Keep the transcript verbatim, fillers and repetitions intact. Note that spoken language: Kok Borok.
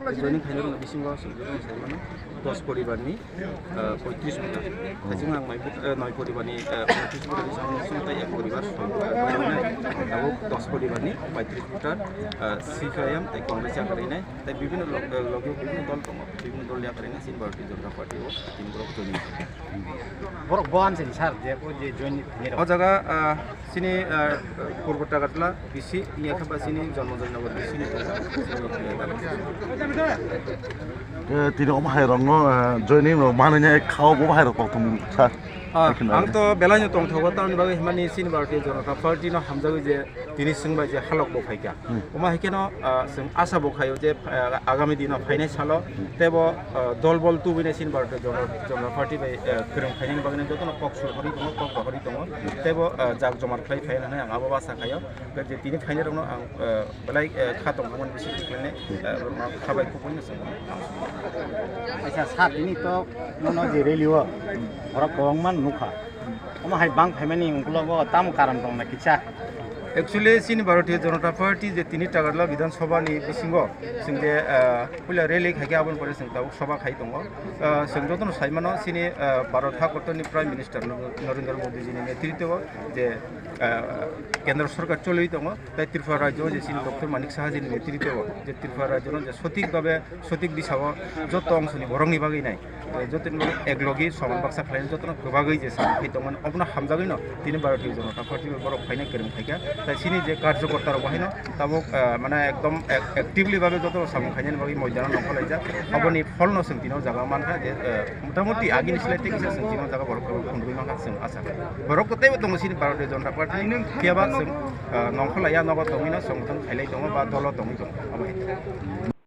Joining khainai rokni bisingo chwng jotono sai mano dos poribarni, ah, poitris voter. Haiching ang noi, ah, noi poribarni, ah, poitris voter ni sakno chwng tai ek poribar soi poribar tabuk dos poribarni poitris voter, ah, C P I M tei Congress yakarwi nai tei bibhinno log-, ah, logi bibhinno dol tongo, bibhinno dol yakarwi nai chini Bharatiya Janata Party o tin borok joining. Borok bo amsini sir je o je join ni O jaga, ah, chini, ah, Purbo Tagartla B C, iya khe ba chini Janmojoy Nagar B C ni tongo. Eh, tini omo hai rokno, eh, joining rok manwi nai khao bo hai rok tong thung sa. Ah, ang to belai no tongthogo, tamni bagwi himani chini Bharatiya Janata Party no hamjagwi je tini chwng bai je halok bo phaikha. Hmm. Omo hai kheno, ah, chwng asa bo khaio je, ah, agami dino phainai salo tebo, ah, dol bol tubui nai chini Bharatiya Jana-, Janata Party bai, ah, kwrwng phainani bagwi jotono kok sur horwi tongo, kok bahorwi tongo. Tebo, ah, jak jomar khlai phai hinwi ang abo asa khaio. Je tini phainai rokno ang, ah, belai, ah, kha tongmani bisi khlainai, ah, kha bai kubui no chwng. Aisa sir, tini to nono je rally o borok kwbangma nukha. Omo hai bang phaimani ungkulogo tamo karon tong na kisa? Actually, chini Bharatiya Janata Party je tini Tagarla Bidhan Sabha ni bisingo chwng je, ah, puila rally khaikhe aboni pore chwng tabuk sabha khai tongo. Ah, chwng jotono sai mano chini, ah, Bharat hakortoni Prime Minister Narendra Modi ji ni netritwo je, ah, Kendra Sarkar choliwi tongo, tei Tripura rajyo je chini Doctor Manik Saha ji ni netritwo je Tripura rajyo no je sothik bhabe sothik disao joto ongsoni borokni bagwi nai, eh, jotoni bagwi eklogi soman baksa khlaina jotono kwbagwi je samung khai tongmani, obono hamjagwino tini Bharatiya Janata Party bai borok phaina kwrwng khaikha. Tai chini je karjokorta rok bo haino tabuk, eh, mane ekdom ac-, actively babe joto samung khainani bagwi moidano nongkhor laijak. Oboni pholno chwng tino jaga mankha je, eh, motamoti agini slai tei kisa chwng tino jaga borok phunugwi mankha chwng acha kha. Borok kwtaibo tongo chini Bharatiya Janata Party ni, phiyaba chwng, eh, nongkhor laiya nogo tongwino chwng tong khailai tongo ba dolo tongwi tongo. Abo hai.